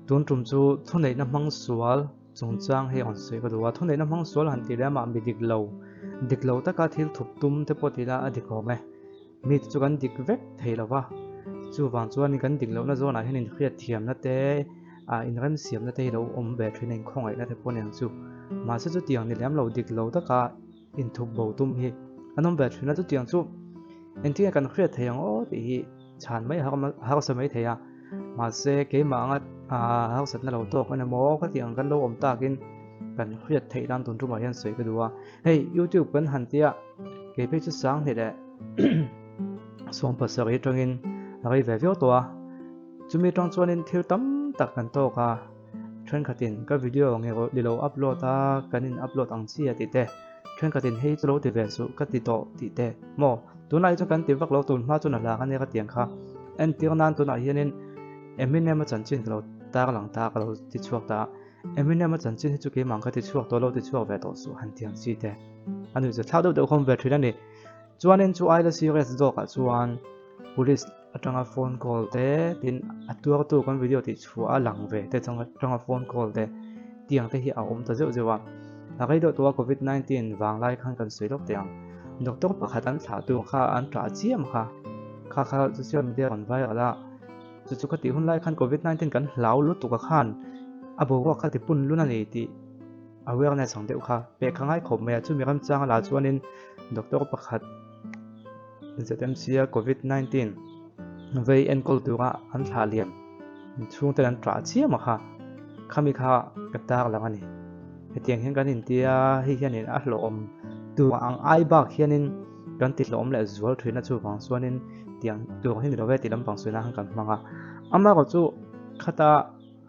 Tun tum chu thuneihna hmang sual chungchang hei rawn sawi ka duh a, thuneihna hmang sual han tih leh amah mi dik lo, dik lo taka thil thup tum te pawh tih la a dik awm e. Mi te chu kan dik vek thei lo va, chuvang chuanin kan dik lohna zawnah hian inhriatthiamna te, ah inremsiamna te hi lo awm ve thin a, inkhawngaihna te pawh aniang chu. Mahse chutiang ni lem lo dik lo taka inthup bo tum hi an awm ve thin a, chutiang chu engtin nge kan hriat thei ang aw tih hi chhan mai harsa mai thei a, mahse keimah anga harsatna lo tawk a ni maw ka tih ang kan lo awm takin kan hriat theih nan tun tumah hian sawi ka duh a, hei youtube kan han tia kei phei chu sanghnih leh 70 atangin a rei ve viau tawh a, chumi atang chuanin thil tam tak kan tawk a. Thenkhatin ka video nge ni lo upload a kan in upload ang chi a tih te, thenkhatin hei chu lo ti ve suh ka ti tawh tih te maw tunah hi chuan kan ti vak lo tun hma chuan a hlang ania ka tiang kha entir nan tunah hianin Eminem a chanchin ka lo tarlang ta ka lo ti chhuak ta a Eminem a chanchin hi chu keimah ka ti chhuak tawh lo ti chhuak ve tawh suh han tiang chi te a nuihza thlak deuh deuh khawm ve thin a ni chuanin chu aila serious zawkah chuan Police atanga phone call te tin a tuartu kan video tih chhuah a lang ve te chang atanga phone call te tiang te hi a awm ta zeuh zeuh a. A rei deuh tawh a covid 19 vang lai khan kan sawi lawk teh ang. Doctor pakhat an thlah tur kha an ṭah chiam kha kha kha social media rawn viral a chu chu khatih hun lai khan covid 19 kan hlau lutuk a khan a boruak kha ti pun lun a ni tih awareness ang deuh kha pek kha ngai khawp mai a chumi ramchang a la chuanin doctor pakhat ZMC a Covid 19 vei enkawl tura an thlah liam chhungten an ṭah chiam a kha, khami kha ka tar lang a ni. Hetiang hian kan intia hei hianin a hlawhawm tur ang ai bak hianin kan ti hlawhawm leh zual thin a chuvang chuanin tiang tur hi ni lo ve tih lampang suina khan kan hmang a. Amaherawh chu khata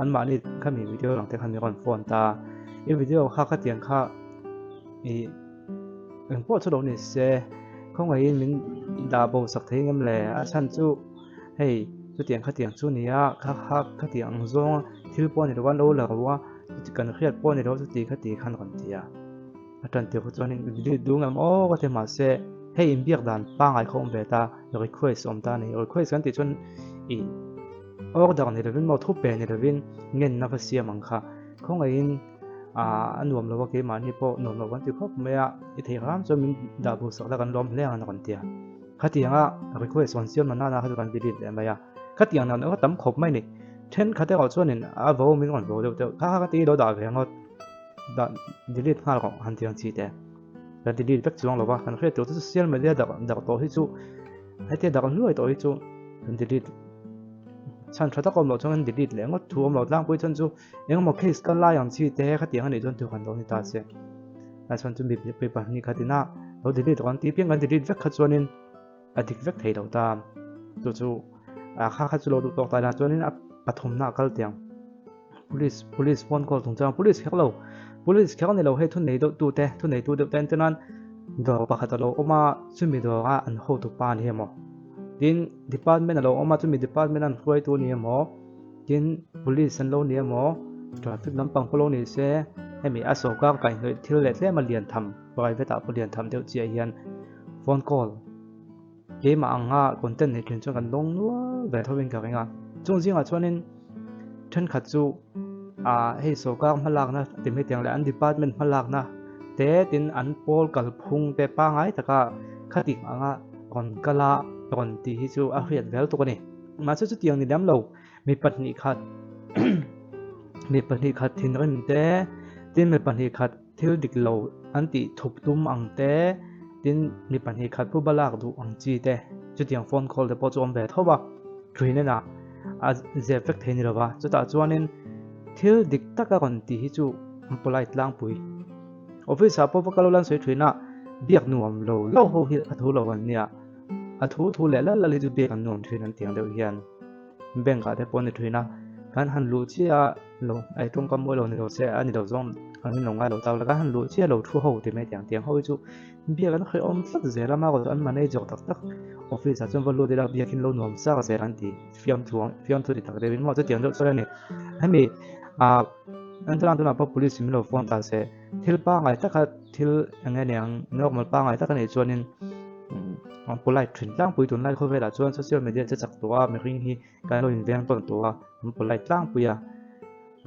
Anmahni khami video lang te khan min rawn phone ta, i video kha khatiang kha i engpawh chu lo ni se khawngaihin min dah bo sak thei ngem le a chhan chu hei chutiang khatiang chu nia kha kha khatiang ang zawng thil pawh a ni lo a lo la ro a kan hriat pawh a ni lo chuti khati khan rawn ti a. A tan tir kha chuanin delete duh ngam aw ka ti mahse hei inbiak dan pangngai kha awm ve ta request awm ta a ni request kan tih chuan ih order ni lovin maw thupe ni lovin ngenna va siam ang kha khawngaihin ah a nuam lo a keimahni pawh nuam lo kan ti khawp mai a i theih hram chuan min dah bo sak la kan lawm hle ang a rawn ti a khatianga request rawn siam na nana kha chu kan delete leh mai a khatiang dan erawh tam khawp mai a ni thenkhat erawh chuanin a vo min rawn vo deuh deuh kha kha ka ti lo dah ve ngawt. Dah delete nghal rawh han ti ang chi te. Kan delete vek chuang lo va, kan hriat tur chu social media dak dak tawh hi chu hetia dak hluai tawh hi chu kan delete chhan tha tak awm loh chuan kan delete leh ngawt thu awm lo tlangpui chuan chu engemaw case kal lai ang chi te khatiang a nih chuan thu kan lo ni ta che. A chhan chu mi pahnih khatina lo delete rawh an tih piang kan delete vek kha chuanin a dik vek thei lo ta. Chu chu a kha kha chu lo duh tawk ta ila chuanin a pathumna a kal tiang. Police police phone call chung chuan police kher lo police kher ni lo hei thu nei deuh tu te thu nei tu deuh te chuan dawr pakhat a lo awm a chumi dawr a an hotu pa ni emaw tin department a lo awm a chumi department an hruai tu ni emaw tin police an lo ni emaw traffic lampang pawh lo ni se hemi a sawrkar kaihhnawih thil leh tlem a lian tham private ah pawh lian tham deuh chiah hian phone call Keimah anga content nei thin chuan kan lawng nual ve tho in ka ring a. Chung zingah chuanin thenkhat chu ah hei sorkar hmalakna ti mai tiang leh an department hmalakna te tin an pawl kalphung te pangai taka khatik anga rawn kal a rawn tih hi chu a hriat vel tuk a ni. Mahse chutiang ni lem lo mi 2 khat mi 2 khat thinrim te tin mi 2 khat Thil dik lo an tih thup tum ang te, tin mi 2 khat pu balak duh ang chi te, chutiang phone call te pawh chu awm ve tho a, thin enah a zep vek thei ni lo va, chutah chuanin thil dik taka rawn tih hi chu an polite tlangpui. Office ah pawh va kal ula an sawi thin a, biak nuam lo lo ho hi a thu lo an nia, a thu thu leh lal lal hi chu biak an nuam thin an tih ang deuh hian. Bank ah te pawh a ni thin a, kan han luh chiah a lo ei tawngkam mawi lo ni lo se a ni lo zawng an in lo ngai lo tak la kan han luh chiah lo thu ho ti mai tiang tiang ho hi chu biak an hrehawm tlat zel a mahrawh chu an manager tak tak office ah chuan va lut ila biak in lo nuam zar zel an ti fiamthu ang fiamthu ti tak deuh in maw chutiang deuh chuan a ni hemi ah an tunah tunah pawh police in min lo phone ta se thil pangngai taka thil eng nge niang normal pangngai tak a nih chuanin an polite thin tlangpui tunlai khawvelah chuan social media che chak tawh a mihring hi kan lo inveng tawn tawh a an polite tlangpui a.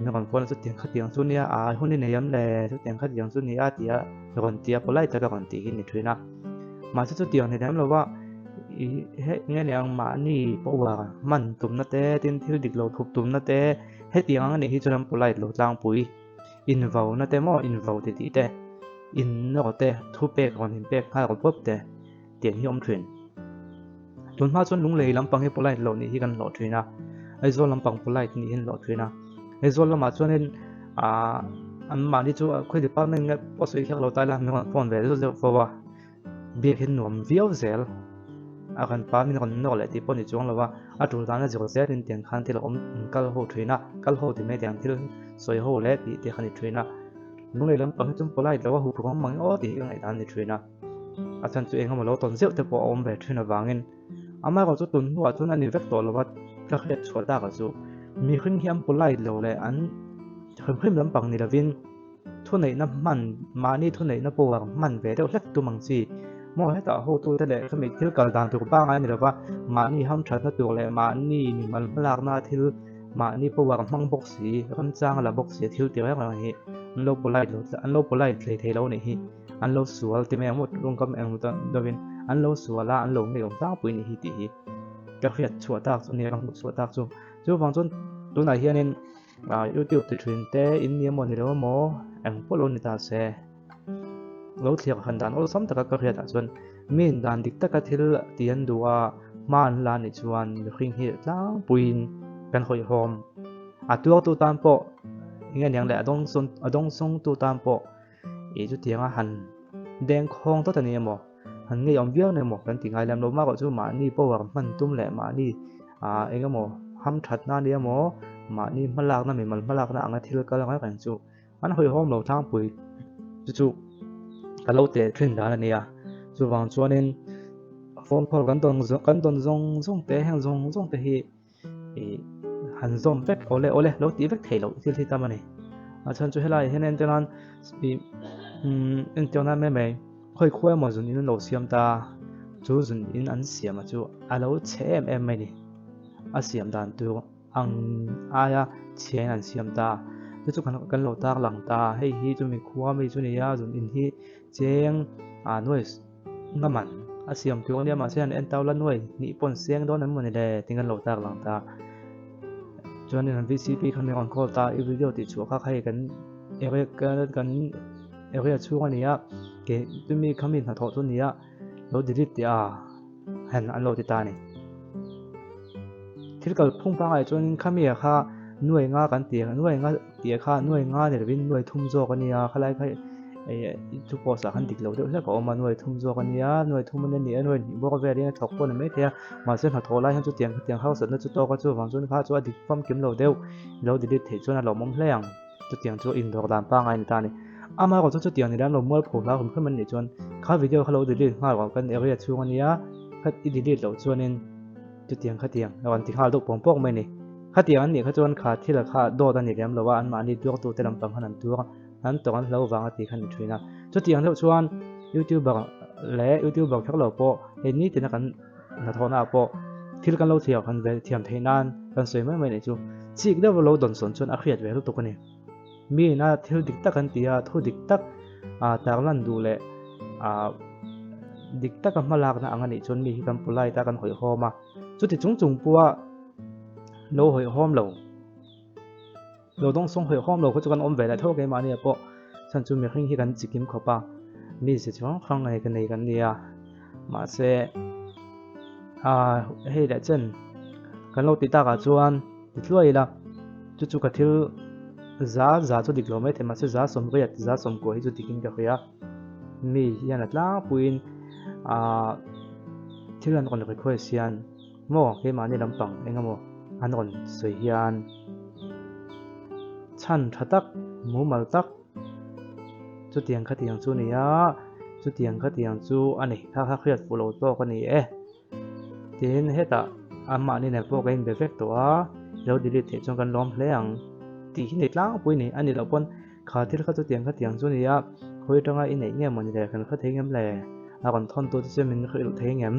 Min rawn phone a chutiang khatiang chu nia a hun i nei em le chutiang khatiang chu nia tia rawn tia polite taka rawn tih hi ni thin a. Mahse chutiang ni lem lova i he nge ni ang mahni power hman tumna te tin thil dik lo thup tumna te hetiang ang anih hi chuan an polite lo tlangpui invauna te maw invo ti tih te innawr te thupek rawn inpek nghal rawp rawp te. Tiang hi awm thin. Tun hma chuan Lunglei lampang hi polite loh nih hi kan hlawh thin a, Aizawl lampang polite nih hi an hlawh thin a. Aizawl lamah chuanin aah an mahni chu khawi department nge pawh sawi kher lo ta ila min rawn phone ve zeuh zeuh fo a, biak hi nuam viau zel a kan pa min rawn nawr leh tih pawh ni chuang lo a, a tul dan a zir zelin tiang khan thil a awm an kal ho thin a, kal ho ti mai tiang thil sawi ho leh tih te kha ni thin a. Lunglei lampang hi chuan polite lo a huphurh awm mang aw tih hi ka ngaihdan a ni thin a. A chhan chu engemaw lo tawn zeuh te pawh a awm ve thin avangin amaherawh chu tun hnuah chuan a ni vek tawh lova ka hriat chhuah tak a chu mihring hi an polite lo leh an hrim hrim lampang ni lovin thuneihna hman mahni thuneihna power hman ve deuh hlek tum ang chi maw hetah hotute leh khami thil kal dan tur pangai a ni lova mahni hamthatna tur leh mahni mimal hmalakna thil mahni power hmang bawk si ramchang la bawk si thil ti reng reng hi an lo polite lo an lo polite hlei thei lo a nih hi. An lo sual ti mai ang maw tawngkam eng deuhin an lo sual a an lo ngeiawm tlangpui nih hi tih hi ka hriat chhuah tak chu a nia ka hmuh chhuah tak chu. Chuvang chuan tunah hianin youtube ti thin te in ni emaw ni lo emaw eng pawh lo ni ta se lo thlir han dan awlsam taka ka hriatah chuan mi in dan dik taka thil ti an duh a hma an la nih chuan mihring hi tlangpuiin kan hawihhawm a tuartu tan pawh eng nge niang le a dawngsawngtu tan pawh Ih chutianga han deng khawng tawt a ni emaw, han ngeiawm viau na emaw kan ti ngai lem lo. Mahrawh chu mahni power hman tum leh mahni ah eng emaw ham thatna a ni emaw, mahni hmalakna mimal hmalakna anga thil kal reng reng chu an hawihhawm lo tlangpui chu chu ka lo teh thin dan a nia. Chuvang chuanin phone call kan dawn kan dawn zawng zawng te heng zawng zawng te hi ih han zawm vek awle awle lo tih vek theih loh thil hi tam a ni a chhan chu helai hian entir nan ih umm entir nan mai mai khawi khua emaw zun in an lo siam ta chu zun in an siam a chu a lo chhe em em mai ni a siam dan tur ang aia chhia in an siam ta chu chu kan lo tar lang ta hei hi chumi khua mi chu ni a zun in hi cheng ah nuai Nga man a siam tur ania mahse an en tau la nuai hnih pawn seng dawn em mawni le ting an lo tak lang ta chuanin an VCP kha min rawn call ta i video tih chhuah kha hei kan area kan area chhung ania ke tumi kha mi hnathawh chu ania lo delete teh a han an lo ti ta a ni thil kalphung pangngai chuanin khami ah kha nuai nga kan tih nuai nga tih kha nuai nga ni lovin nuai thum zawk a nia khalai kha eh chu post ah khan dik lo deuh hlek a awm a nuai thum zawk a nia nuai thum a ni a nuai hnih bawk velin a thawk pawh ni maithei a mahse hnathawh lai hian chutiang khatiang harsatna chu tawk a chuvang chuan kha chu a dik famkim lo deuh lo delete theih chuan a lawmawm hle ang. Chutiang chu indawr dan pangngai a ni ta a ni. Amaherawh chu chutiang ni lam lo mualpho hlau hrim hrim an nih chuan kha video kha lo delete nghal rawh kan area chhung a nia, kha i delete loh chuanin chutiang khatiang a rawn ti nghal deuh pawng pawng mai a ni. Khatiang an nih kha chuan kha thil kha dawt a ni lem lo a, anmahni tuartute lampang khan an tuar a, an tawrh an hlo vang a tih kha a ni thin a. Chutiang deuh chuan youtuber leh youtuber kher lo pawh hei nitina kan hnathawhna ah pawh thil kan lo thiam han ve thiam theih nan kan sawi mai mai nih chu chik deuh lo dawn sawn chuan a hriat ve lutuk a ni. Mi ina thil dik tak an ti a, thu dik tak ah tarlan duh leh ah dik taka hmalakna ang a nih chuan mi hi kan polite a kan hawihhawm a, chuti chung chung pawha lo hawihhawm lo. Lo dawng sawng hawihhawm lo kha chu kan awm ve leh tho keimahni ah pawh chhan chu mihring hi kan chikim khawp a, mi ze chi hrang hrang nei ka nei kan ni a, mahse ah hei leh chen kan lo ti takah chuan ti tluai ila chu chu ka thil za za chu dik lo mai thei mahse za 80 za 90 hi chu dikin ka hria mi hian a tlangpuiin ah thil an rawn request hian. Maw keimahni lampang eng emaw an rawn sawi hian chhan tha tak mumal tak chutiang khatiang chu a ni a, chutiang khatiang chu a ni kha kha hriat fuh lo tawk a ni e. Tin hetah anmahni nen pawh ka inbe vek tawh a, lo delete theih chuan kan lawm hle ang tih hi ni tlangpui a ni, a nih loh pawn Kha thil kha chutiang khatiang chu nia, khawi atanga i neih nge mawni le, kan hre thei ngem le? A rawn thawn tu te chu min hrilh thei ngem?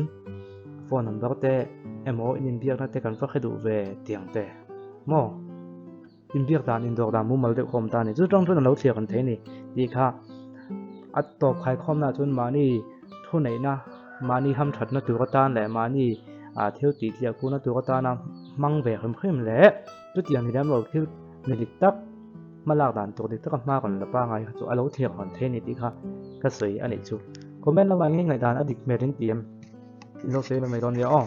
Phone number te emaw in inbiakna te kan va hre duh ve tiang te maw? inbiak dan indawr dan mumal deuh kha awm ta a ni. Chu tang chuan a lo thliar an thei a ni tih kha a tawp khaikhawmna ah chuan mahni thuneihna mahni hamthatna tur atan leh mahni ah thil tih tliah kuhna tur atana hmang ve hrim hrim leh chutiang ni lem lo thil ni dik tak hma lak dan tur dik taka hma rawn la pangai kha chu a lo thliar hawn thei a ni tih kha ka sawi a nih chu. Comment lamah nge ngaihdan a dik hmel in ti em? In lo sawi mai dawn nia aw.